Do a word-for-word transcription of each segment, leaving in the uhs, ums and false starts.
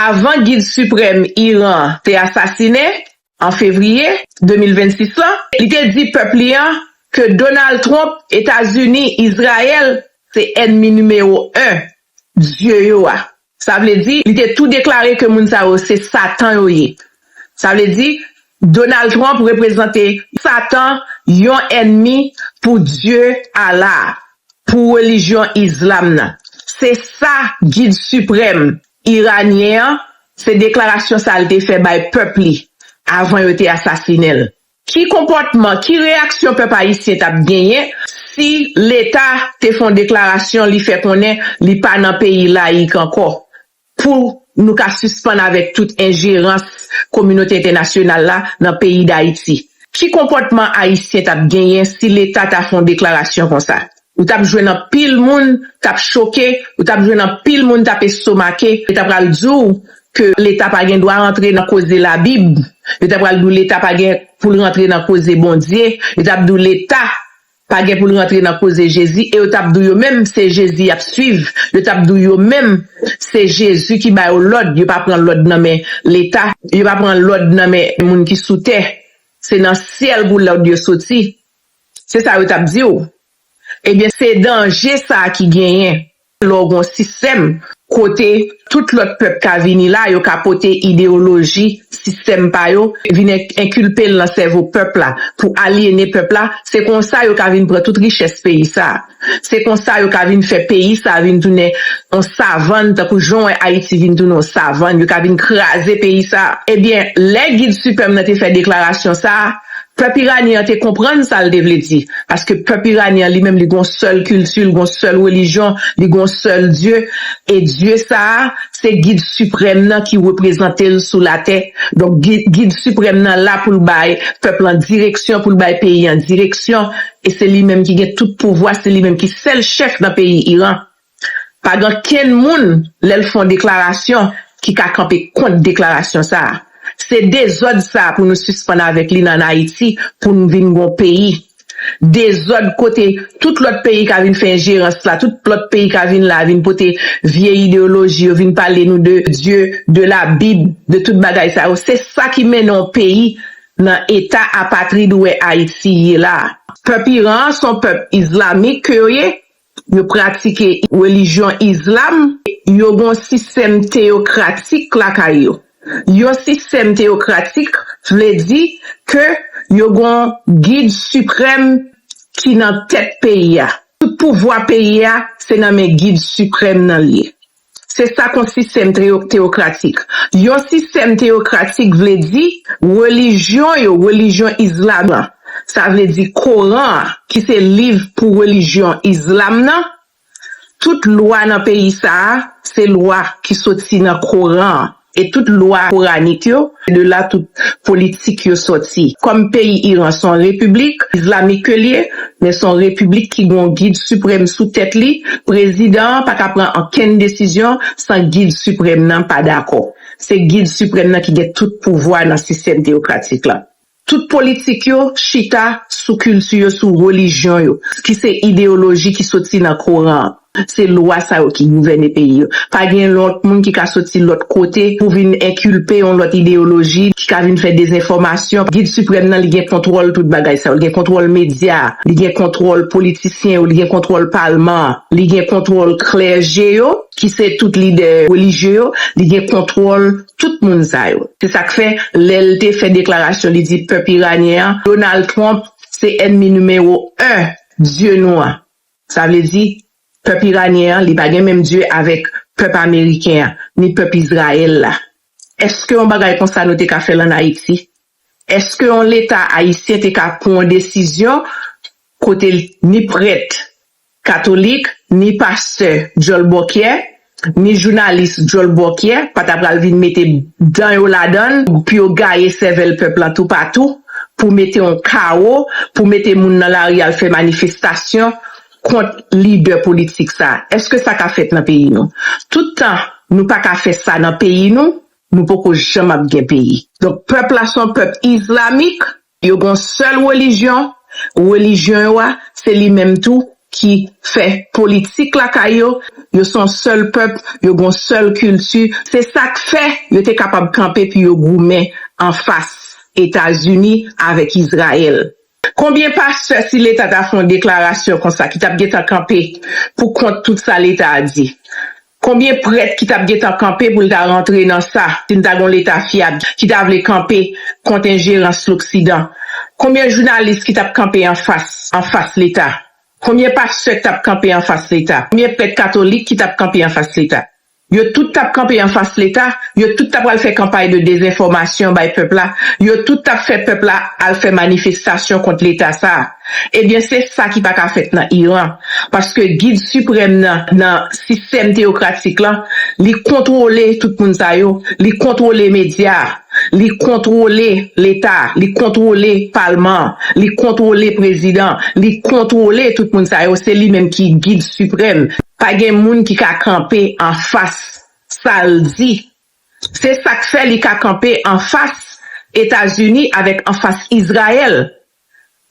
avan gid siprèm Iran te asasinen an fevriye de mil vennsis lan, li te di pèp li an ke Donald Trump, Etazini, Izrayèl se ènmi nimewo en Dye yo a. Sa vle di, li te tou deklare ke moun sa yo se Satan yo ye. Sa vle di, Donald Trump reprezante Satan, yon ènmi pou Dye, Allah, pou relijyon Izlam nan. Se sa gid siprèm iranyen an, se deklarasyon sa l te fè bay pèp li avan yo te asasinen l. Ki konpòtman, ki reyaksyon pèp ayisyen t ap genyen si Leta te fè yon deklarasyon, li fè konnen li pa nan peyi layik ankò, pou nou ka sispann avèk tout enjerans kominote entènasyonal la nan peyi Dayiti? Ki konpòtman ayisyen t ap genyen si Leta ta fè yon deklarasyon konsa? Ou t ap jwenn anpil moun t ap choke, ou t ap jwenn anpil moun t ap estomake, yo ta pral di w ke Leta pa gen dwa rantre nan koze Labib, yo ta pral di w Leta pa gen pou l rantre nan koze Bondye, yo t ap di w Leta pa gen pou l rantre nan koze Jezi, e yo t ap di w yo menm se Jezi y ap swiv, yo t ap di w yo menm se Jezi ki ba yo lòd, yo pa pran lòd nan men Leta, yo pa pran lòd nan men moun ki sou tè, se nan syèl pou lòd yo soti. Se sa yo t ap di w. Ebyen, se danje sa a ki genyen lè w gen yon sistèm kote tout lòt pèp ka vini la, yo ka pote ideyoloji sistèm pa yo, vin en- enkilpe l nan sèvo pèp la, pou alyene pèp la. Se konsa yo ka vin pran tout richès peyi sa a. Se konsa yo ka vin fè peyi sa a vin tounen yon savann, tankou jan w wè Ayiti vin tounen yon savann, yo ka vin kraze peyi sa a. Ebyen, lè gid siprèm nan te fè deklarasyon sa a, pèp iranyen an te konprann sa l te vle di. Paske pèp iranyen an li menm, li gon sèl kilti, li gon sèl relijyon, li gon sèl Dye. E Dye sa a, se gid siprèm nan ki reprezante l sou latè. Donk, gi- gid siprèm nan la pou l bay pèp lan direksyon, pou l bay peyi an direksyon. E se li menm ki gen tout pouvwa, se li menm ki sèl chèf nan peyi Iran. Pa gen kenn moun, lè l fè yon deklarasyon, ki ka kanpe kont deklarasyon sa a. Se dezòd sa a pou nou sispann avèk li nan Ayiti, pou nou vin gon peyi. Dezòd kote tout lòt peyi ka vin fè enjerans la, tout lòt peyi ka vin la, vin pote vye ideyoloji yo, vin pale nou de Dye, de Labib, de tout bagay sa yo. Se sa ki mennen yon peyi nan eta apatrid ou wè Ayiti ye la a. Pèp Iran an se yon pèp izlamik ke yo ye, yo pratike relijyon izlam, yo gen yon sistèm teyokratik lakay yo. Yon sistèm teyokratik vle di ke yo gen yon gid siprèm ki nan tèt peyi a. Tout pouvwa peyi a, se nan men gid siprèm nan l ye. Se sa k yon sistèm teyo- teyokratik. Yon sistèm teyokratik vle di relijyon yo, relijyon izlam lan. Sa vle di Koran an, ki se liv pou relijyon izlam nan. Tout lwa nan peyi sa a, se lwa ki soti nan Koran an. E tout lwa koranik yo, se de la tout politik yo soti. Kòm peyi Iran se yon repiblik izlamik ke l ye, men se yon repiblik ki gen yon gid siprèm sou tèt li, prezidan an pa ka pran okenn desizyon san gid siprèm nan pa dakò. Se gid siprèm nan ki gen tout pouvwa nan sistèm teyokratik la. Tout politik yo chita sou kilti yo, sou relijyon yo, ki se ideyoloji ki soti nan Koran an. Se lwa sa yo ki gouvène peyi yo. Pa gen lòt moun ki ka soti lòt kote pou vin enkilpe yon lòt ideyoloji, ki ka vin fè dezenfòmasyon. Gid siprèm nan, li gen kontwòl tout bagay sa yo. Li gen kontwòl medya, li gen kontwòl politisyen yo, li gen kontwòl palman an, li gen kontwòl klèje yo, ki se tout lidè relijye yo, li gen kontwòl tout moun sa yo. Se sa k fè, lè l te fè deklarasyon, li di pèp iranyen an, Donald Trump se ènmi nimewo en Dye nou an. Sa vle di, pèp iranyen an, li pa gen menm Dye avèk pèp ameriken an, ni pèp Izrayèl la. Èske yon bagay konsa nou te ka fè l ann Ayiti? Èske yon Leta ayisyen te ka pran yon desizyon kote ni prèt katolik, ni pastè djòl bòkyè, ni jounalis djòl bòkyè pa ta pral vin mete dan yo ladan l pou yo gaye sèvèl pèp lan toupatou, pou mete yon kawo, pou mete moun nan lari al fè manifestasyon kont lidè politik sa a? Èske sa ka fèt nan peyi nou? Tout tan nou pa ka fè sa nan peyi nou, nou poko janm ap gen peyi. Donk, pèp la se yon pèp izlamik, yo gen yon sèl relijyon, relijyon yo a, se li menm tou ki fè politik lakay yo, Yo se yon sèl pèp, yo gen yon sèl kilti. Se sa k fè yo te kapab kanpe pou yo goumen anfas Etazini avèk Izrayèl. Konbyen pastè, si Leta ta fè yon deklarasyon konsa, ki t ap gentan kanpe pou kont tout sa Leta a di? Konbyen prèt ki t ap gentan kanpe pou l ta rantre nan sa, si n ta gen yon Leta fyab, ki ta vle kanpe kont enjerans Loksidan? Konbyen jounalis ki t ap kanpe anfas, anfas Leta? Konbyen pastè ki t ap kanpe anfas Leta? Konbyen prèt katolik ki t ap kanpe anfas Leta? Yo tout t ap kanpe anfas Leta, yo tout t ap al fè kanpay de dezenfòmasyon bay pèp la, yo tout t ap fè pèp la al fè manifestasyon kont Leta sa a. Ebyen, se sa ki pa ka fèt nan Iran. Paske gid siprèm nan, nan sistèm teyokratik lan, li kontwole tout moun sa yo, li kontwole medya, li kontwole Leta, li kontwole palman, li kontwole prezidan, li kontwole tout moun sa yo, se li menm ki gid siprèm. Pa gen moun ki ka kanpe anfas sa l di. Se sa k fè li ka kanpe anfas Etazini avèk anfas Izrayèl.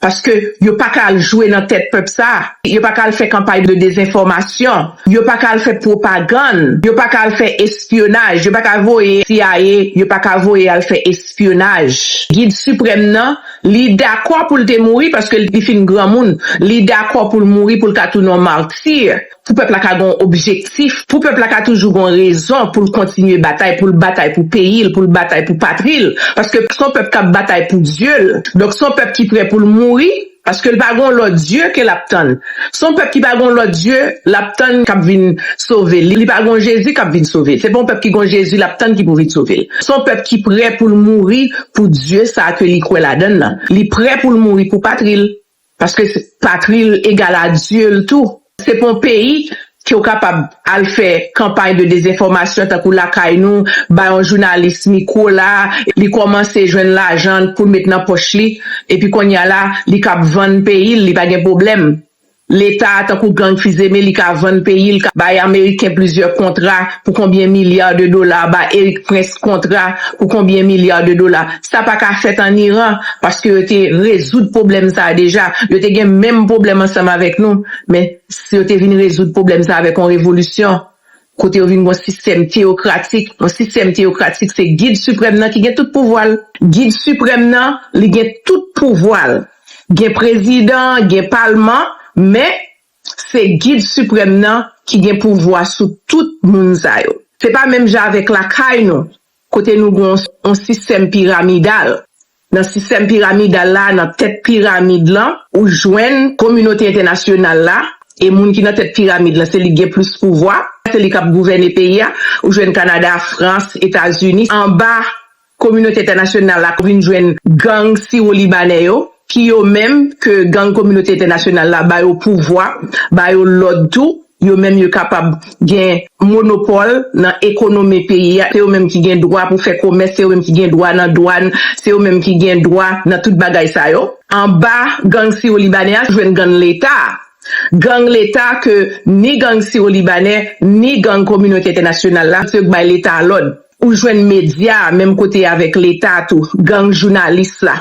Paske yo pa ka al jwe nan tèt pèp sa a. Yo pa ka al fè kanpay de dezenfòmasyon. Yo pa ka al fè pwopagann. Yo pa ka al fè espyonaj. Yo pa ka voye C I A. Yo pa ka voye al fè espyonaj. Gid siprèm nan, li dakò pou l te mouri paske li fin granmoun. Li dakò pou l mouri pou l ka tounen yon mati. Pou pèp la ka gen yon objektif, pou pèp la ka toujou gen yon rezon pou l kontinye batay, pou l batay pou peyi l, pou l batay pou patri l. Paske se yon pèp k ap batay pou Dye l. Donk, se yon pèp ki prè pou l mouri, paske l pa gen yon lòt Dye ke l ap tann. Se yon pèp ki pa gen yon lòt Dye l ap tann k ap vin sove l. Li pa gen yon Jezi k ap vin sove l. Se pa yon pèp ki gen yon Jezi l ap tann ki pou vin sove l. Se yon pèp ki prè pou l mouri pou Dye sa a ke li kwè ladan l nan. Li prè pou l mouri pou patri l. Paske se, patri l egal a Dye l tou. Se pa yon peyi ke w kapab al fè kanpay de dezenfòmasyon tankou lakay nou, bay yon jounalis mikwo la, li kòmanse jwenn lajan pou l met nan pòch li, epi kounye a la, li kab vann peyi l, li pa gen pwoblèm. Leta a, tankou gang Fizeme, li ka vann peyi l, ka bay Ameriken plizyè kontra pou konbyen milya de dola, bay Erik Prince kontra pou konbyen milya de dola. Sa pa ka fèt ann Iran, paske yo te rezoud pwoblèm sa a deja. Yo te gen menm pwoblèm ansanm avèk nou, men yo te vin rezoud pwoblèm sa a avèk yon revolisyon, kote yo vin gen yon sistèm teyokratik. Yon sistèm teyokratik, se gid siprèm nan ki gen tout pouvwa l. Gid siprèm nan, li gen tout pouvwa l. Gen prezidan, gen palman, men se gid siprèm nan ki gen pouvwa sou tout moun sa yo. Se pa menm jan avèk lakay nou, kote nou gen yon, yon sistèm piramidal. Nan sistèm piramidal la, nan tèt piramid lan, ou jwenn kominote entènasyonal la, e moun ki nan tèt piramid lan, se li ki gen plis pouvwa, se li k ap gouvène peyi a. Ou jwenn Kanada, Frans, Etazini. Anba kominote entènasyonal la, ou vin jwenn gang siwo libanè yo, ki yo menm ke gang kominote entènasyonal la ba yo pouvwa, ba yo lòd tou. Yo menm yo kapab gen monopòl nan ekonomi peyi a. Se yo menm ki gen dwa pou fè komès, se yo menm ki gen dwa nan dwàn, se yo menm ki gen dwa nan tout bagay sa yo. Anba gang siwo libanè a, jwenn gang Leta a. Gang Leta ke ni gang siwo libanè, ni gang kominote entènasyonal la, se yo k bay Leta a lòd. Ou jwenn medya a menm kote avèk Leta tou, gang jounalis la,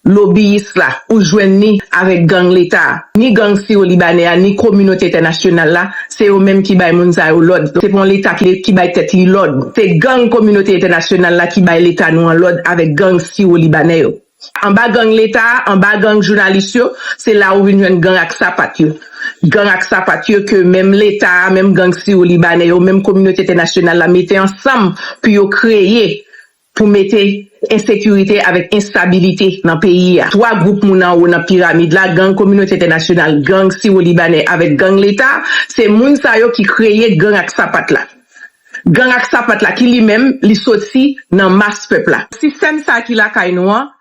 lobiyis la, ou jwenn ni avèk gang Leta a. Ni gang siwo libanè a, ni kominote entènasyonal la, se yo menm ki bay moun sa yo lòd. Se pa yon Leta ki, ki bay tèt li lòd. Se gang kominote entènasyonal la ki bay Leta nou an lòd avèk gang siwo libanè yo. Anba gang Leta a, anba gang jounalis yo, se la ou vin jwenn gang ak sapat yo. Gang ak sapat yo ke menm Leta a, menm gang siwo libanè yo, menm kominote entènasyonal la mete ansanm pou yo kreye, pou mete ensekirite avèk enstabilite nan peyi a. Twa gwoup moun anwo nan piramid la, gang kominote entènasyonal, gang siwo libanè avèk gang Leta, se moun sa yo ki kreye gang ak sapat la. Gang ak sapat la ki li menm, li soti nan mas pèp la. Sistèm sa ki lakay nou an,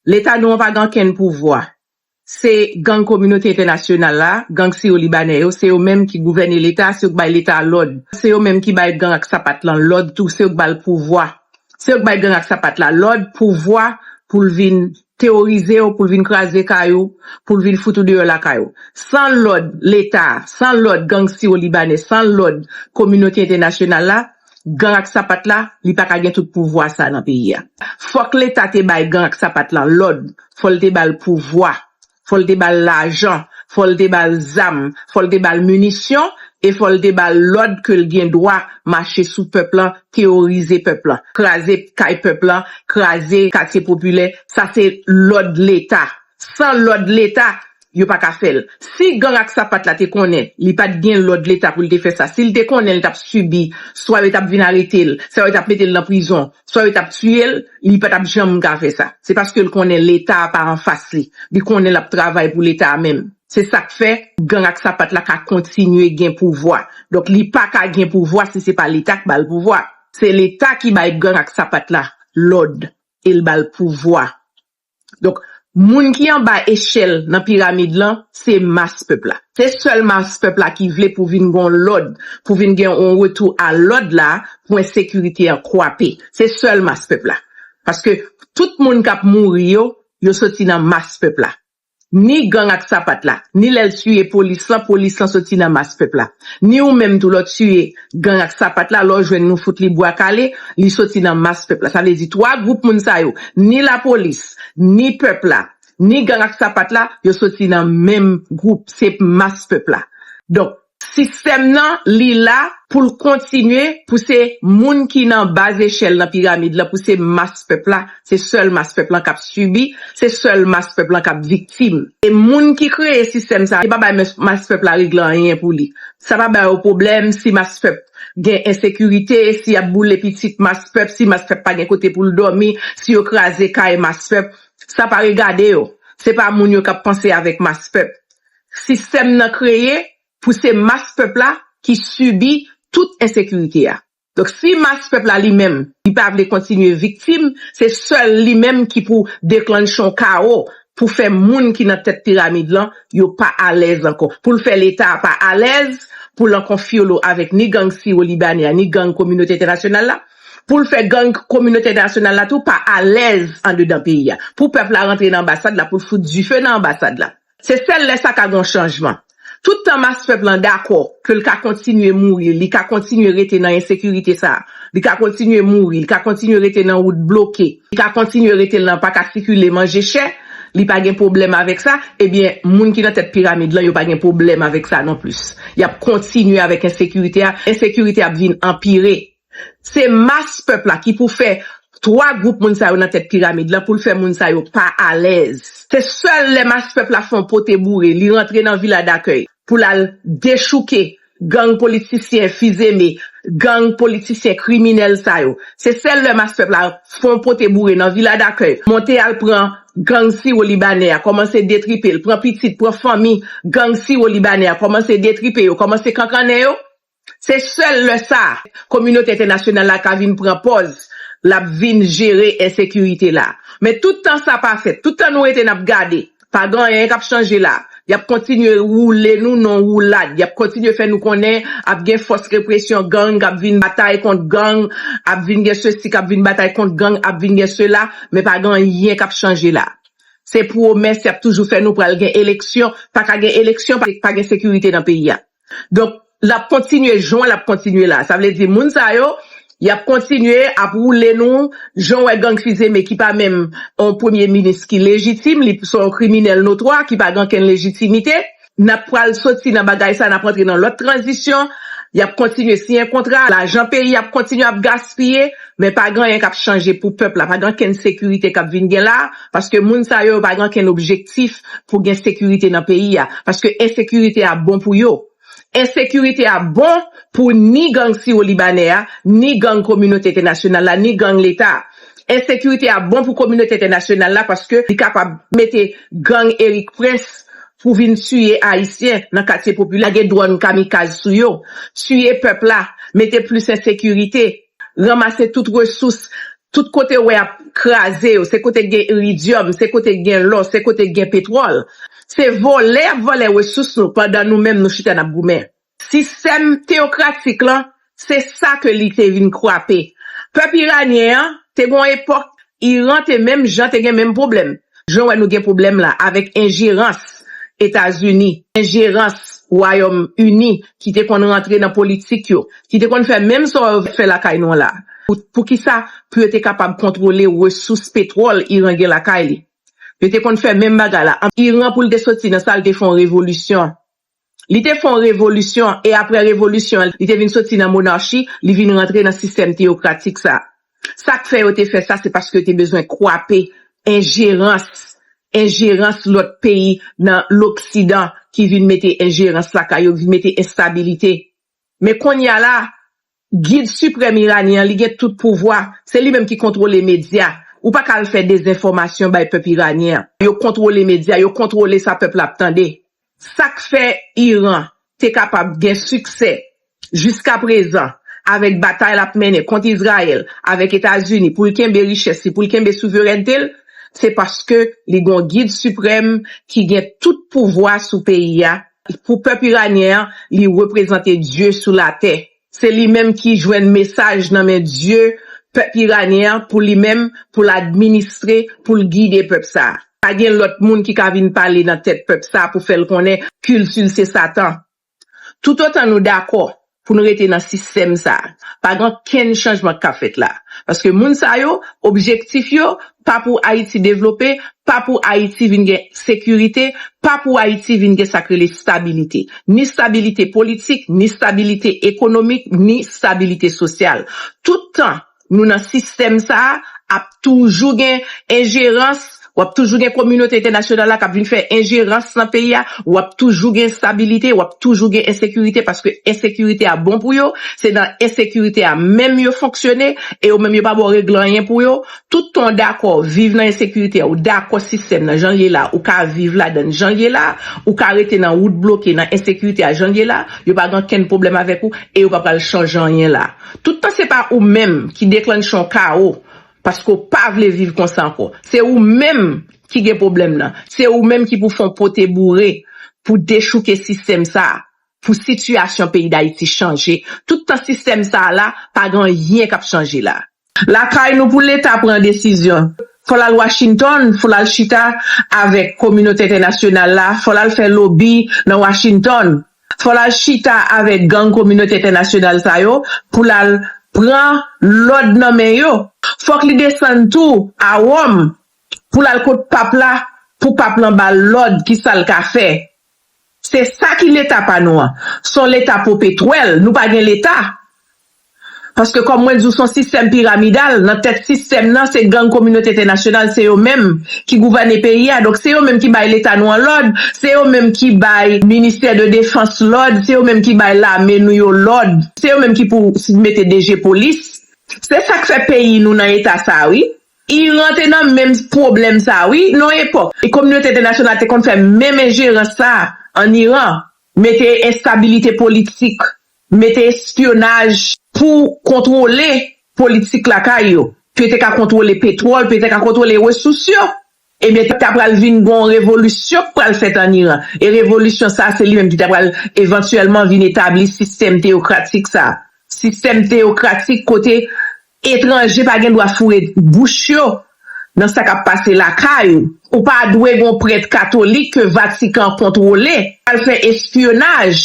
Leta nou an pa gen okenn pouvwa. Se gang kominote entènasyonal la, gang siwo libanè yo, se yo menm ki gouvène Leta, se yo k bay Leta lòd. Se yo menm ki bay gang ak sapat lan lòd tou, se yo k ba l pouvwa. Se yo k bay gang ak sapat la lòd, pouvwa pou l vin teworize w, pou l vin kraze kay ou, pou l vin fout ou deyò lakay ou. San lòd Leta, san lòd gang siwo libanè, san lòd kominote entènasyonal la, gang ak sapat la, li pa ka gen tout pouvwa sa nan peyi a. Fòk Leta te bay gang ak sapat lan lòd, fò l te ba l pouvwa, fò l te ba l lajan, fò l te ba l zam, fò l te ba l minisyon, E fò l te ba l lòd ke l gen dwa mache sou pèp lan, teworize pèp lan, kraze kay pèp lan, kraze katye popilè. Sa se lòd Leta. San lòd Leta, yo pa ka fè l. Si gang ak sapat la te konnen li pa t gen lòd Leta pou l te fè sa, si l te konnen l t ap sibi, swa yo t ap vin arete l, swa yo t ap mete l nan prizon, swa yo t ap tiye l, li pa t ap janm ka fè sa. Se paske l konnen Leta a pa anfas li. Li konnen l ap travay pou Leta a menm. Se sa k fè gang ak sapat la ka kontinye gen pouvwa. Donk, li pa ka gen pouvwa si se pa Leta k ba l pouvwa. Se Leta ki bay gang ak sapat la lòd e l ba l pouvwa. Donk, moun ki anba echèl nan piramid lan, se mas pèp la. Se sèl mas pèp la ki vle pou vin gen yon lòd, pou vin gen yon retou a lòd la, pou ensekirite an kwape. Se sèl mas pèp la. Paske tout moun k ap mouri yo, yo soti nan mas pèp la. Ni gang ak sapat la, ni lè l tiye polis lan, polis lan soti nan mas pèp la. Ni ou menm tou lè w tiye gang ak sapat la, lè w jwenn nou fout li bwa kale, li soti nan mas pèp la. Sa vle di twa gwoup moun sa yo, ni lapolis, ni pèp la, ni gang ak sapat la, yo soti nan menm gwoup, se mas pèp la. Donk, sistèm nan, li la pou l kontinye, pou se moun ki nan baz echèl nan piramid lan, pou se mas pèp la, se sèl mas pèp lan k ap sibi, se sèl mas pèp lan k ap viktim. E moun ki kreye sistèm sa, li pa bay mas, mas pèp la regle anyen pou li. Sa pa ba yo pwoblèm si mas pèp gen ensekirite, si y ap boule pitit mas pèp, si mas pèp pa gen kote pou l dòmi, si yo kraze kay mas pèp. Sa pa regade yo. Se pa moun yo k ap panse avèk mas pèp. Sistèm nan kreye pou se mas pèp la ki sibi tout ensekirite a. Donk, si mas pèp la li menm, li pa vle kontinye viktim, se sèl li menm ki pou deklanche yon kawo pou fè moun ki nan tèt piramid lan, yo pa alèz ankò. Pou l fè Leta a pa alèz, pou l an konfyolo avèk ni gang siwo libanè a, ni gang kominote entènasyonal la, pou l fè gang kominote entènasyonal la tou pa alèz andedan peyi a. Pou pèp la rantre nan anbasad la, pou l fout dife nan anbasad la. Se sèl lè sa ka gen yon chanjman. Tout tan mas pèp lan dakò ke l ka kontinye mouri, li ka kontinye rete nan ensekirite sa a, li ka kontinye mouri, li ka kontinye rete nan wout bloke, li ka kontinye rete nan pa ka sikile, manje chè, li pa gen pwoblèm avèk sa, ebyen, moun ki nan tèt piramid lan, yo pa gen pwoblèm avèk sa non plis. Y ap kontinye avèk ensekirite a, ensekirite ap vin anpire. Se mas pèp la ki pou fè twa gwoup moun sa yo nan tèt piramid lan pou l fè moun sa yo pa alèz. Se sèl lè mas pèp la fè yon pote boure, li rantre nan vila dakèy pou l al dechouke gang politisyen fizeme, gang politisyen kriminèl sa yo. Se sèl lè mas pèp la fè yon pote boure nan vila dakèy, monte al pran gang siwo libanè a, kòmanse detripe l, pran pitit, pran fanmi gang siwo libanè a, kòmanse detripe yo, kòmanse kankannen yo. Se sèl lè sa a, kominote entènasyonal la ka vin pran pòz, l ap vin jere ensekirite la. Men tout tan sa pa fèt, tout tan nou rete n ap gade, pa gen anyen k ap chanje la. Y ap kontinye woule nou nan woulad. Y ap kontinye fè nou konnen ap gen fòs represyon gang k ap vin batay kont gang, ap vin gen sesi k ap vin batay kont gang, ap vin gen sela, men pa gen anyen k ap chanje la. Se pwomès y ap toujou fè nou pral gen eleksyon, pa ka gen eleksyon, pa, pa gen sekirite nan peyi a. Donk, l ap kontinye jan l ap kontinye la. Sa vle di, moun sa yo, y ap kontinye ap woule nou, jan w wè gang fizeme ki pa menm yon premye minis ki lejitim, li se yon kriminèl notwa ki pa gen okenn lejitimite. N ap pral soti nan bagay sa, n ap rantre nan lòt tranzisyon. Y ap kontinye siyen kontra, lajan peyi ap kontinye ap gaspiye, men pa gen anyen k ap chanje pou pèp la, pa gen okenn sekirite k ap vin gen la, paske moun sa yo, yo pa gen okenn objektif pou gen sekirite nan peyi a, paske ensekirite a bon pou yo. Ensekirite a bon pou ni gang siwo libanè a, ni gang kominote entènasyonal la, ni gang Leta. Ensekirite a bon pou kominote entènasyonal la paske li kapab mete gang Erik Prince pou vin tiye Ayisyen nan katye popilè, lage dwòn kamikaz sou yo, tiye pèp la, mete plis ensekirite, ranmase tout resous, tout kote w wè ap kraze yo, se kote k gen iridyòm, se kote k gen lò, se kote k gen petwòl. Se vòlè y ap vòlè resous nou pandan nou menm nou chita n ap goumen. Sistèm teyokratik lan, se sa ke li te vin kwape. Pèp iranyen an te gen yon epòk, Iran te menm jan te gen menm pwoblèm. Jan w wè nou gen pwoblèm la avèk enjerans Etazini, enjerans Wayòm Ini ki te konn rantre nan politik yo, ki te konn fè menm sa yo fè lakay nou an la. Pou, poukisa? Pou yo te kapab kontwole resous petwòl Iran gen lakay li. Yo te konn fè menm bagay la. Iran, pou l te soti nan sa, l te fè yon revolisyon. Li te fè yon revolisyon, e apre revolisyon an, li te vin soti nan monachi, li vin rantre nan sistèm teyokratik sa. Sa k fè yo te fè sa, se paske yo te bezwen kwape enjerans, enjerans lòt peyi nan loksidan ki vin mete enjerans lakay yo, vin mete enstabilite. Men kounye a la, gid siprèm iranyen an, li gen tout pouvwa, se li menm ki kontwole medya. Ou pa ka al fè dezenfòmasyon bay pèp iranyen an. Yo kontwole medya, yo kontwole sa pèp la ap tande. Sa k fè Iran te kapab gen siksè jiskaprezan avèk batay l ap mennen kont Izrayèl, avèk Etazini, pou l kenbe richès li, pou l kenbe souverènte l, se paske li gen yon gid siprèm ki gen tout pouvwa sou peyi a. Pou pèp iranyen an, li reprezante Dye sou latè. Se li menm ki jwenn mesaj nan men Dye, pèp iranyen an, pou li menm, pou l administre, pou l gide pèp sa a. Pa gen lòt moun ki ka vin pale nan tèt pèp sa a pou fè l konnen kilti l se Satan. Toutotan nou dakò pou nou rete nan sistèm sa a, pa gen okenn chanjman k ka fèt la. Paske moun sa yo, objektif yo, pa pou Ayiti devlope, pa pou Ayiti vin gen sekirite, pa pou Ayiti vin gen sa k rele stabilite. Ni stabilite politik, ni stabilite ekonomik, ni stabilite sosyal. Tout tan nou nan sistèm sa a, ap toujou gen enjerans, w ap toujou gen kominote entènasyonal la k ap vin fè enjerans nan peyi a, w ap toujou gen stabilite, w ap toujou gen ensekirite, paske ensekirite a bon pou yo, se nan ensekirite a menm yo fonksyone, e yo menm yo pa ba w regle anyen pou yo. Tout tan w dakò viv nan ensekirite a, ou dakò sistèm nan jan l ye la, ou ka viv ladan l jan l ye la, ou ka rete nan wout bloke, nan ensekirite a jan l ye la, yo pa gen okenn pwoblèm avèk ou, e yo pa pral chanje anyen la. Tout tan se pa ou menm ki deklanche yon kawo, paske w pa vle viv konsa ankò. Se ou menm ki gen pwoblèm nan. Se ou menm ki pou fè yon pote boure pou dechouke sistèm sa a, pou sitiyasyon peyi Dayiti chanje. Tout tan sistèm sa a la, pa gen anyen k ap chanje la. Lakay nou, pou Leta pran desizyon, fò l al Washington, fò l al chita avèk kominote entènasyonal la, fò l al fè lobi nan Washington. Fò l al chita avèk gang kominote entènasyonal sa yo pou l al pran lòd nan men yo. Fòk li desann tou a Wòm pou l al kot pap la, pou pap lan ba l lòd ki sa l ka fè. Se sa ki Leta pa nou an. Se yon Leta popetwèl, nou pa gen Leta. Paske kòm mwen di w, se yon sistèm piramidal. Nan tèt sistèm nan, se gang kominote entènasyonal, se yo menm ki gouvène peyi a. Donk, se yo menm ki bay Leta nou an lòd, se yo menm ki bay Ministè de Defans lòd, se yo menm ki bay lame nou yo lòd, se yo menm ki pou mete D G polis. Se sa k fè peyi nou nan eta sa, wi. Iran te nan menm pwoblèm sa, wi, nan yon epòk. E kominote entènasyonal te konn fè menm enjerans sa ann Iran, mete enstabilite politik, mete espyonaj pou kontwole politik lakay yo, pou yo te ka kontwole petwòl, pou yo te ka kontwole resous yo. Ebyen, ta pral vin gon revolisyon k pral fèt ann Iran. E revolisyon sa, se li menm ki ta pral evantyèlman vin etabli sistèm teyokratik sa. Sistèm teyokratik kote etranje pa gen dwa foure bouch yo nan sa k ap pase lakay ou. Ou pa dwe gon prèt katolik ke Vatikan kontwole, pral fè espyonaj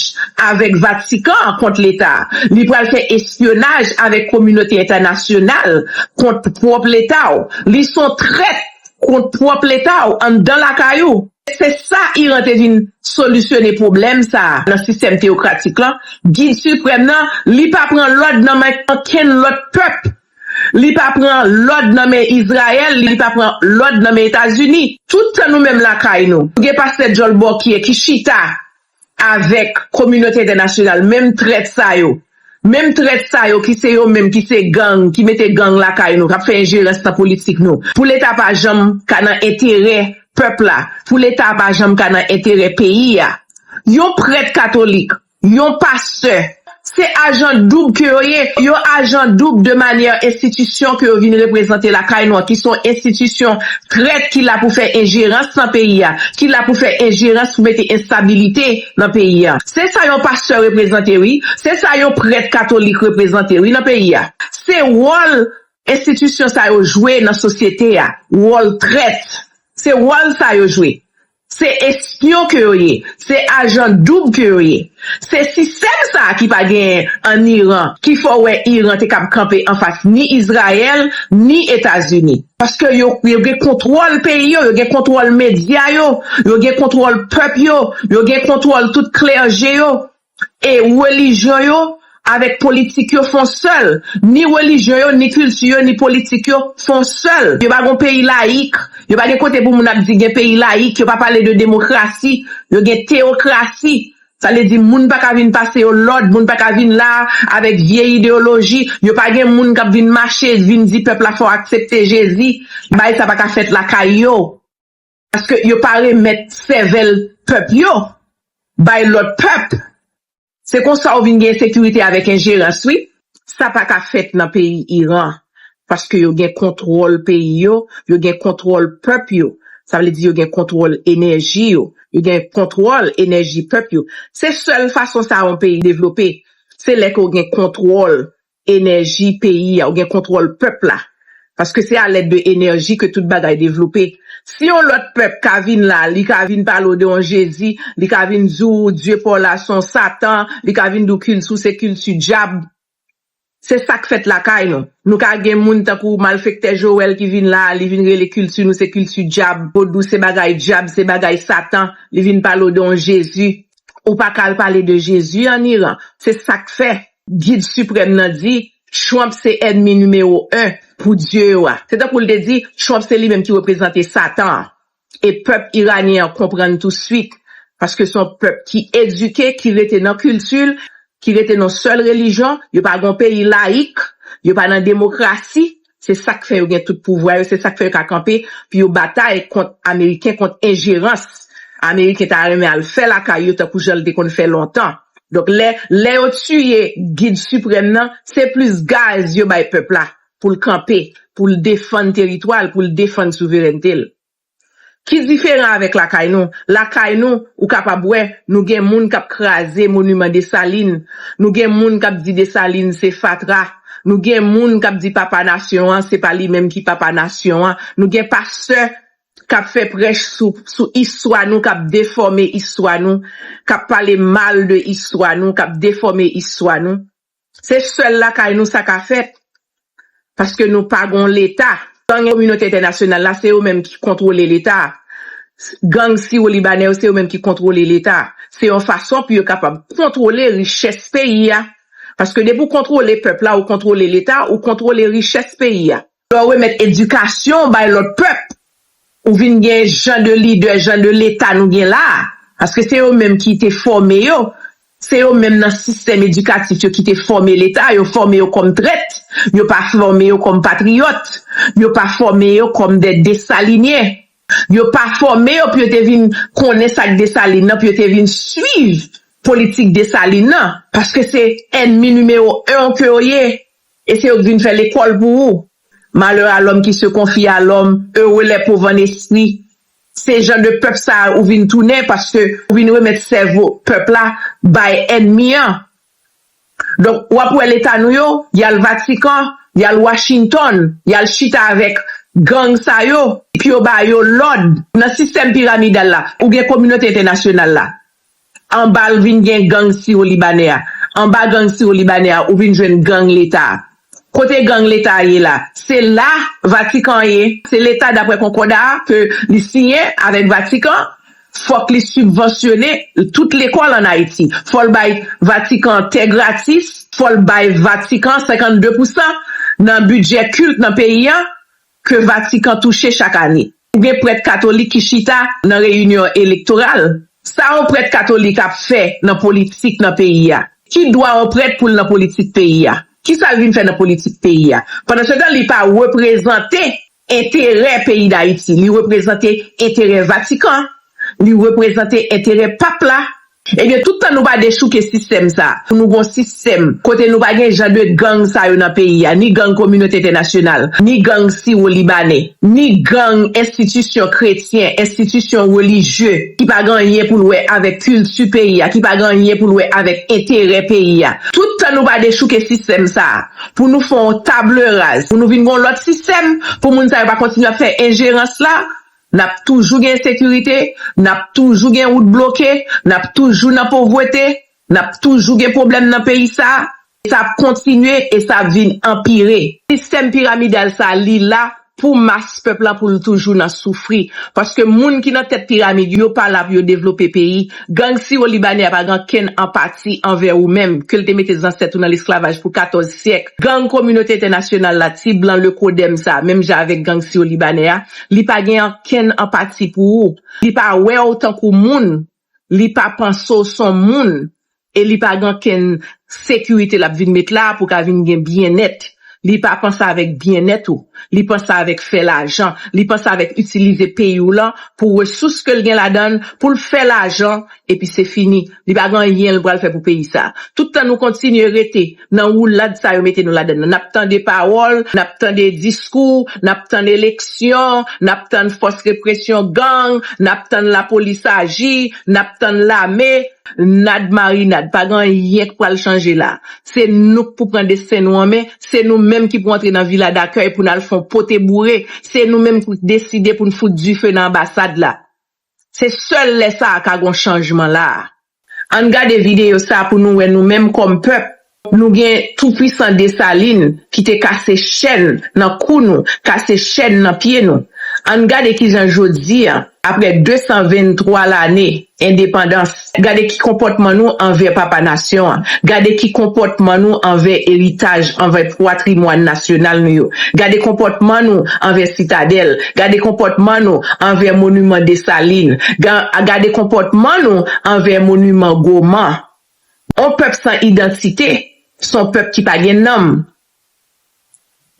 avèk Vatikan kont Leta. Li pral fè espyonaj avèk kominote entènasyonal kont pwòp Leta w. Li se yon trèt kont pwòp Leta w anndan lakay ou. Se sa Iran te vin solisyone pwoblèm sa a nan sistèm teyokratik lan. Gid siprèm nan, li pa pran lòd nan men okenn lòt pèp. Li pa pran lòd nan men Izrayèl, li pa pran lòd nan men Etazini. Tout tan nou menm lakay nou, gen pastè djòl bòkyè ki chita avèk kominote entènasyonal, menm trèt sa yo. Menm trèt sa yo ki se yo menm ki se gang, ki mete gang lakay nou, k ap fè enjerans nan politik nou. Pou Leta pa janm ka nan enterè pèp la, pou Leta pa janm ka nan enterè peyi a. Yon prèt katolik, yon pastè, se ajan doub ke yo ye. Yo ajan doub de manyè enstitisyon ke yo vin reprezante lakay nou an, ki se yon enstitisyon trèt ki la pou fè enjerans nan peyi a, ki la pou fè enjerans pou mete enstabilite nan peyi a. Se sa yon pastè reprezante, wi. Se sa yon prèt katolik reprezante, wi, nan peyi a. Se wòl enstitisyon sa yo jwe nan sosyete a. Wòl trèt. Se wòl sa yo jwe. Se espyon ke yo ye. Se ajan doub ke yo ye. Se sistèm sa a ki pa genyen ann Iran, ki fè w wè Iran te kab kanpe anfas ni Izrayèl, ni Etazini. Paske yo, yo gen kontwòl peyi yo, yo gen kontwòl medya yo, yo gen kontwòl pèp yo, yo gen kontwòl tout klèje yo. E relijyon yo avèk politik yo fè yon sèl. Ni relijyon yo, ni kilti yo, ni politik yo fè yon sèl. Yo pa gen peyi layik. Yo pa gen kote pou moun ap di gen peyi layik. Yo pa pale de demokrasi. Yo gen teyokrasi. Sa vle di moun pa ka vin pase yo lòd, moun pa ka vin la avèk vye ideyoloji. Yo pa gen moun k ap vin mache, vin di pèp la fò aksepte Jezi. Bagay sa pa ka fèt lakay yo. Paske yo pa remèt sèvèl pèp yo bay lòt pèp. Se konsa ou vin gen ensekirite avèk enjerans, wi. Sa pa ka fèt nan peyi Iran. Paske yo gen kontwòl peyi yo, yo gen kontwòl pèp yo. Sa vle di yo gen kontwòl enèji yo, yo gen kontwòl enèji pèp yo. Se sèl fason sa yon peyi devlope. Se lè ke w gen kontwòl enèji peyi a, ou gen kontwòl pèp la. Paske se a lèd de enèji ke tout bagay devlope. Si yon lòt pèp ka vin la, li ka vin pale w de yon Jezi, li ka vin di w Dye pa w la se yon Satan, li ka vin di w kilti w se kilti dyab. Se sa k fèt lakay nou. Nou ka gen moun tankou malfektè Joel ki vin la, li vin rele kilti nou se kilti dyab, vodou se bagay dyab, se bagay Satan, li vin pale w de yon Jezi. Ou pa ka al pale de Jezi ann Iran. Se sa k fè gid siprèm nan di Trump se ènmi nimewo en pou dye yo a. Se tankou l te di Trump se li menm ki reprezante Satan an. E pèp iranyen an konprann touswit, paske se yon pèp ki edike, ki rete nan kilti l, ki rete nan sèl relijyon, yo pa gen yon peyi layik, yo pa nan demokrasi, se sa k fè yo gen tout pouvwa yo, se sa k fè yo ka kanpe pou yo batay kont Ameriken, kont enjerans Ameriken ta renmen al fè lakay yo tankou jan l te konn fè lontan. Donk, lè, lè yo tiye gid siprèm nan, se plis gaz yo bay pèp la pou l kanpe, pou l defann teritwa l, pou l defann souverènte l. Ki diferan avèk lakay nou? Lakay nou, ou kapab wè, nou gen moun k ap kraze moniman Desalin. Nou gen moun k ap di Desalin se fatra. Nou gen moun k ap di papa nasyon an, se pa li menm ki papa nasyon an. Nou gen pastè k ap fè prèch sou, sou istwa nou, k ap defòme istwa nou, k ap pale mal de istwa nou, k ap defòme istwa nou. Se sèl lakay nou sa ka fèt. Paske nou pa gon leta. Gang kominote entènasyonal la, se yo menm ki kontwole leta. Gang siwo libanè yo, se yo menm ki kontwole leta. Se yon fason pou yo kapab kontwole richès peyi a. Paske depi w kontwole pèp la, ou kontwole leta, ou kontwole richès peyi a. Lè w remèt edikasyon bay lòt pèp, ou vin gen jan de lidè, jan de leta nou gen la a. Paske se yo menm ki te fòme yo. Se yo menm nan sistèm edikatif yo ki te fòme leta, yo fòme yo kòm trèt, yo pa fòme yo kòm patriyòt, yo pa fòme yo kòm de Desalinyen. Yo pa fòme yo pou yo te vin konnen sa k Desalin nan, pou yo te vin swiv politik Desalin nan. Paske se ènmi nimewo en ke yo ye. E se yo k vin fè lekòl pou ou. Malheur à l'homme qui se confie à l'homme, heureux les pauvres en esprit. Se jan de pèp sa a ou vin tounen paske ou vin remèt sèvo pèp la bay ènmi an. Donk, w ap wè leta nou yo, y al Vatikan, y al Washington, y al chita avèk gang sa yo, pou yo ba yo lòd. Nan sistèm piramidal la, ou gen kominote entènasyonal la. Anba l vin gen gang siwo libanè a. Anba gang siwo libanè a, ou vin jwenn gang leta a. Kote gang leta a ye la? Se la Vatikan ye. Se leta, daprè konkòda a ke li siyen avèk Vatikan, fòk li sibvansyone tout lekòl ann Ayiti. Fò l bay Vatikan tè gratis, fò l bay Vatikan senkannde pousan nan bidjè kilt nan peyi a ke Vatikan touche chak ane. Ou gen prèt katolik ki chita nan reyinyon elektoral. Sa yon prèt katolik ap fè nan politik nan peyi a? Ki dwa yon prèt pou l nan politik peyi a? Kisa l vin fè nan politik peyi a? Pandansetan, li pa reprezante enterè peyi Dayiti. Li reprezante enterè Vatikan. Li reprezante enterè pap la. Ebyen, tout tan nou pa dechouke sistèm sa a, pou nou gon sistèm kote nou pa gen jan de gang sa yo nan peyi a, ni gang kominote entènasyonal, ni gang siwo libanè, ni gang enstitisyon kretyen, enstitisyon relijye, ki pa gen anyen pou l wè avèk kilti peyi a, ki pa gen anyen pou l wè avèk enterè peyi a. Tout tan nou pa dechouke sistèm sa a, pou nou fè yon table rase, pou nou vin gon lòt sistèm, pou moun sa yo pa kontinye ap fè enjerans la, N ap toujou gen ensekirite, n ap toujou gen wout bloke, n ap toujou nan povrete, n ap toujou gen pwoblèm nan peyi sa a. Sa ap kontinye e sa ap vin anpire. Sistèm piramidal sa a, li la pou mas pèp la pou l toujou nan soufri. Paske moun ki nan tèt piramid yo pa la pou yo devlope peyi. Gang siwo-libanè a pa gen ankenn anpati anvè ou menm, ke l te mete zansèt ou nan lesklavaj pou katòz syèk. Gang kominote entènasyonal la, ti blan lekodèm sa, menm jan avèk gang siwo-libanè a, li pa gen ankenn anpati pou ou. Li pa wè w tankou moun. Li pa panse w se yon moun. E li pa gen ankenn sekirite l ap vin met la pou ka vin gen byennèt. Li pa panse avèk byennèt ou. Li panse avèk fè lajan. Li panse avèk itilize peyi w lan pou resous ke l gen ladan l, pou l fè lajan, epi se fini. Li pa gen anyen l pral fè pou peyi sa a. Tout tan nou kontinye rete nan woulad sa yo mete nou ladan l lan, n ap tande pawòl, n ap tande diskou, n ap tann eleksyon, n ap tann fòs represyon gang, n ap tann lapolis aji, n ap tann lame. Nad marinad, pa gen anyen k pral chanje la. Se nou k pou pran desten nou an men, se nou menm ki pou antre nan vila dakèy pou n al fè yon pote boure, se nou menm k pou deside pou n fout dife nan anbasad la. Se sèl lè sa a ka gen yon chanjman la a. Ann gade videyo sa a pou nou wè nou menm kòm pèp. Nou gen toupwisan Desalin ki te kase chèn nan kou nou, kase chèn nan pye nou. Ann gade kijan jodi a, apre de san venntwa lane endepandans, gade ki konpòtman nou anvè papa nasyon an, gade ki konpòtman nou anvè eritaj, anvè patrimwàn nasyonal nou yo, gade konpòtman nou anvè Sitadèl, gade konpòtman nou anvè moniman Desalin, ga-, gade konpòtman nou anvè moniman Goman. On pèp san idantite, se on pèp ki pa gen nanm.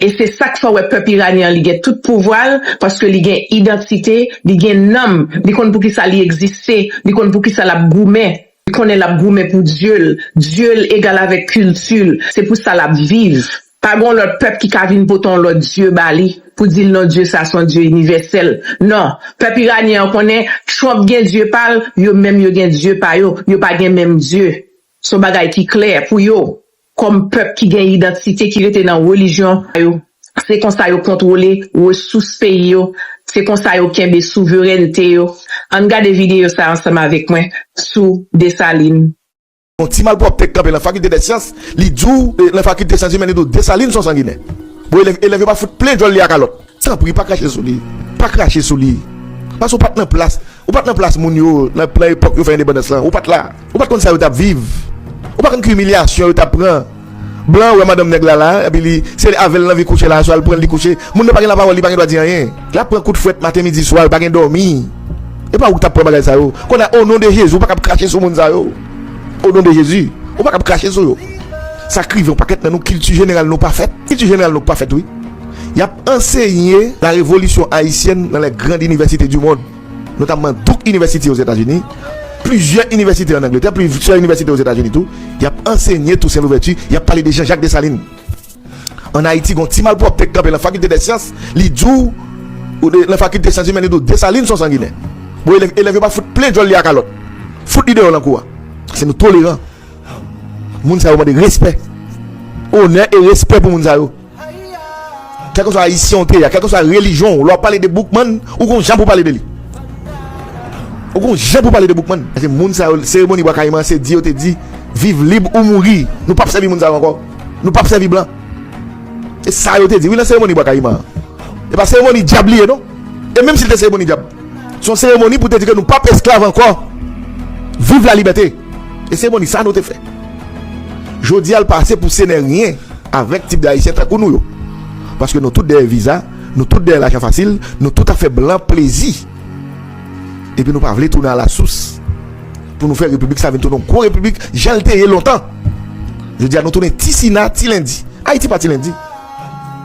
E se sa k fè w wè pèp iranyen an, li gen tout pouvwa l, paske li gen idantite, li gen nanm, li konn poukisa li egziste, li konn poukisa l ap goumen, li konnen l ap goumen pou Dye l. Dye l egal avèk kilti l, se pou sa l ap viv. Pa gen yon lòt pèp ki ka vin pote yon lòt dye ba li pou di l non, dye sa se yon dye inivèsèl. Non, pèp iranyen an konnen Trump gen dye pa l, yo menm yo gen dye pa yo, yo pa gen menm dye. Se yon bagay ki klè pou yo, kòm pèp ki gen idantite, ki rete nan relijyon pa yo. Se konsa yo kontwole resous peyi yo, se konsa yo kenbe souverènte yo. Ann gade videyo sa a ansanm avèk mwen sou Desalin. Yon ti malpwòpte k kanpe nan fakilte dè syans, li di w, eh, nan fakilte syans imèn, li di w Desalin se yon sanginè. Bon, elèv, elèv yo pa fout plen djòl li ak kalòt. Tanpri, pa krache sou li. Pa krache sou li. Paske ou pa t nan plas, ou pa t nan plas moun yo, nan, nan epòk yo fè endepandans lan. Ou pa t la. Ou pa t konn sa yo t ap viv. Ou pa konn ki imilyasyon yo t ap pran. Blan wè madanm nèg la la, epi li, se avè l l anvi kouche la, aswè a l pran l, li kouche. Moun nan pa gen lapawòl, li pa gen dwa di anyen. L ap pran kout fwèt maten, midi, swa, li pa gen dòmi. E pa ou ki t ap pran bagay sa yo. Kounye a, o non de Jezi, ou pa kab krache sou moun sa yo. O non de Jezi, ou pa kab krache sou yo. Sa k rive yon pakèt nan nou, kilti jeneral nou pa fèt. Kilti jeneral nou pa fèt, wi. Y ap ansenye la révolution haïtienne dans les grandes universités du monde, notamment Duke University Ozetazini, plizyè inivèsite ann Angletè, plizyè inivèsite Ozetazini tou. Y ap ansenye Toussaint Louverture, y ap pale de Jean-Jacques Dessalines. Ann Ayiti, gen yon ti malpwòpte k kanpe nan fakilte dè syans, li di w, ou de, nan fakilte syans imèn, li di w Desalin se yon sanginè. Bon, elèv, elèv yo pa fout plen djòl li ak kalòt. Fout li deyò nan kou a. Paske nou toleran. Moun sa yo mande respè. Onè e respè pou moun sa yo. Kèlkeswa ayisyen ou te ye a, kèlkeswa relijyon w, lè w ap pale de Boukman, ou gon jan pou w pale de li. Ou gon jan pou w pale de Boukman. Paske moun sa yo, seremoni Bwa Kayiman, se di yo te di, viv lib ou mouri. Nou p ap sèvi moun sa yo ankò. Nou p ap sèvi blan. E sa yo te di, wi, nan seremoni Bwa Kayiman an. E pa seremoni dyab li ye, non. E menm si l te seremoni dyab, se yon seremoni pou te di ke nou p ap esklav ankò. Viv lalibète. E seremoni sa nou te fè. Jodi a, l pase pou se nè ryen avèk tip de Ayisyen tankou nou yo. Paske nou tout dèyè viza, nou tout dèyè lajan fasil, nou tout ap fè blan plezi. Epi nou pa vle tounen alasous pou nou fè repiblik sa vin tounen yon gwo repiblik, jan l te ye lontan. Jodi a, nou tounen ti Sina, ti Lendi. Ayiti pa ti Lendi.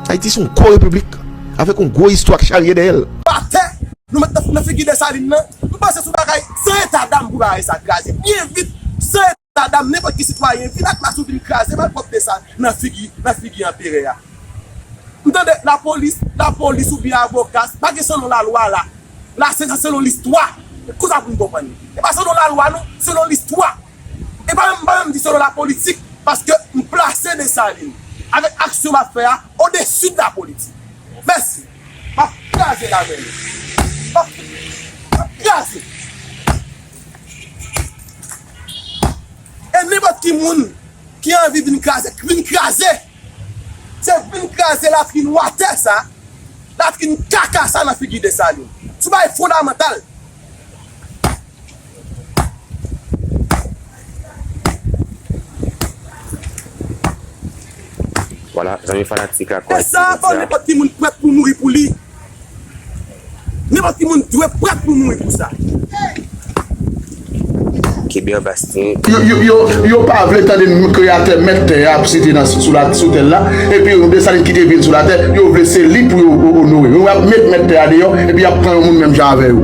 Ayiti se yon gwo repiblik, avèk yon gwo istwa k charye dèyè l. Atè, nou met nan, nan figi Desalin nan, nou panse se yon bagay san etadam pou bagay sa kraze. Byen vit, san etadam, nenpòt ki sitwayen vin ak mas ou vin kraze malpwòpte sa nan figi, nan figi anperè a. M tande lapolis, lapolis oubyen avoka, pa gen selon lalwa la. La, se selon listwa. Konsa pou n konprann li. E pa selon lalwa, non, selon listwa. E pa menm, pa menm di selon lapolitik, paske m plase Desalin, avèk aksyon m ap fè a, odesi de lapolitik. Mèsi. M ap kraze l avè nou. M ap Kraze, k vin kraze. Se vin kraze latrin watè sa, latrin kaka sa nan figi Desalin. Se yon bagay fondamantal. Vwala, zanmi fanatik Akò Ayiti Medya. Nenpòt ki moun prèt pou mouri pou li. Nenpòt ki moun dwe prèt pou mouri pou sa. Kenbe anba stin. Yo, yo, yo, yo pa vle tande Kreyatè mèt tè a ap site nan, sou la, sou tèl la, epi Desalin kite vin sou latè, yo vle se li pou yo o- onore. Yo ap met mèt tè a deyò, epi y ap pran yon moun menm jan avè yo.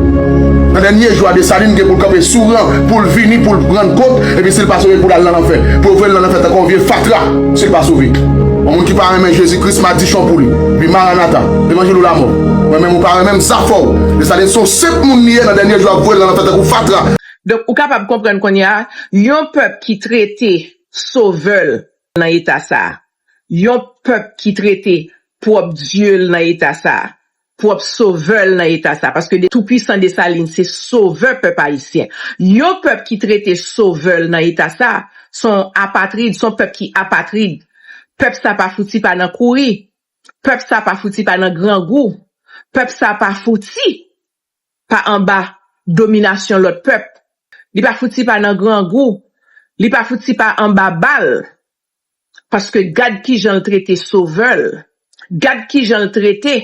Nan dènye jou a, Desalin gen pou l kanpe sou ran, pou l vini, pou l rann kont, epi si l pa sove, pou l al nan lanfè. Pou yo voye l nan lanfè tankou yon vye fatra, si l pa sove. Yon moun ki pa renmen Jezi Kris, madichon pou li. Epi Maranata, levanjil ou lamò. Mwen menm ou pa renmen m, sa fè w. Desalin se yon senp moun li ye, nan dènye jou ap voye l nan lanfè tankou fatra. Donk, ou kapab konprann kounye a, yon pèp ki trete Sovè l nan eta sa a, yon pèp ki trete pwòp Dye l nan eta sa a, pwòp Sovè l nan eta sa a, paske Toupwisan Desalin se Sovè pèp ayisyen. Yon pèp ki trete Sovè l nan eta sa a, se yon apatrid, se yon pèp ki apatrid. Pèp sa pa fouti pa nan kouri. Pèp sa pa fouti pa nan grangou. Pèp sa pa fouti pa anba dominasyon lòt pèp. Li pa fouti pa nan grangou. Li pa fouti pa anba bal. Paske gad kijan l trete Sovè l. Gad kijan l trete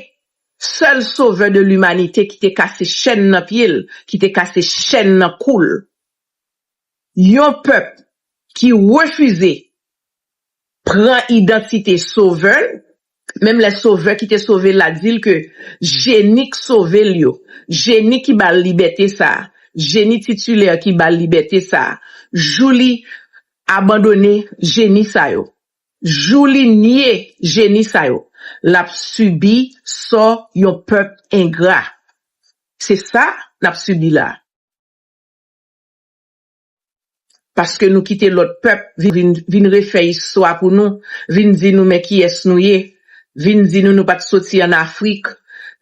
sèl Sovè de limanite ki te kase chèn nan pye l, ki te kase chèn nan kou l. Yon pèp ki refize pran idantite Sovè l, menm lè Sovè ki te sove l la di l ke jeni k sove l yo, jeni ki ba l libète sa a, jeni titilè ki ba l libète sa a, jou li abandone jeni sa yo, jou li nye jeni sa yo, l ap sibi sò yon pèp engra. Se sa n ap sibi la. Paske nou kite lòt pèp vin, vin, vin refè istwa pou nou, vin di nou men kiyès nou ye, vin di nou nou pa t soti ann Afrik,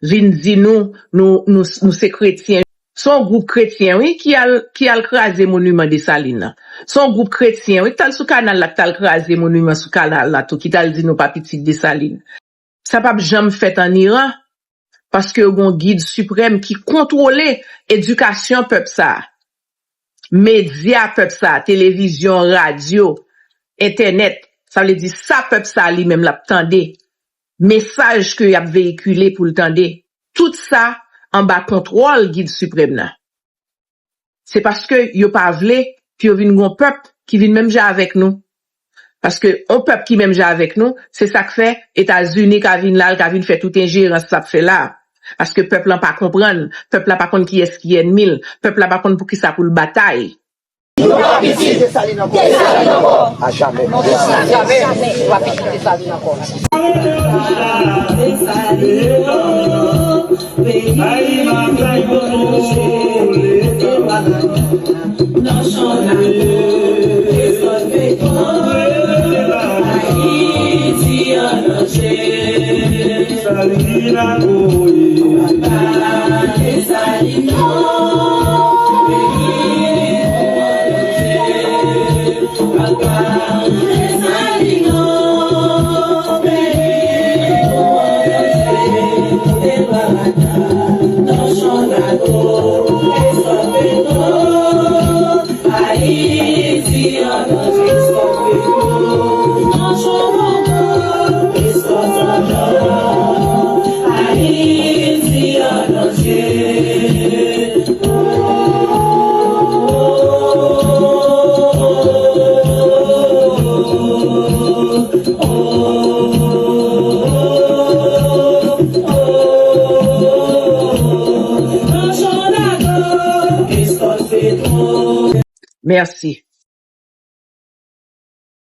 vin di nou nou, nou, nou se kretyen. Se yon gwoup kretyen, wi, ki al, ki al kraze moniman Desalin nan. Se yon gwoup kretyen, wi, ki t al sou kanal la, ki t al kraze moniman sou kanal la tou, ki t al di nou pa pitit Desalin. Sa p ap janm fèt ann Iran, paske yo gen yon gid siprèm ki kontwole edikasyon pèp sa a, medya pèp sa a, televizyon, radyo, entènèt, sa vle di sa pèp sa a li menm l ap tande, mesaj ke y ap veyikile pou l tande, tout sa anba kontwòl gid siprèm nan. Se paske yo pa vle pou yo vin gon pèp ki vin menm jan avèk nou. Paske yon pèp ki menm jan avèk nou, se sa k fè Etazini ka vin la, l ka vin fè tout enjerans l ap fè la. Paske pèp lan pa konprann, pèp la pa konn kiyès ki ènmi l, pèp la pa konn poukisa pou l batay. Nou pa pitit Desalin ankò. A jamè. Jamè nou pa pitit Desalin ankò. Mèsi.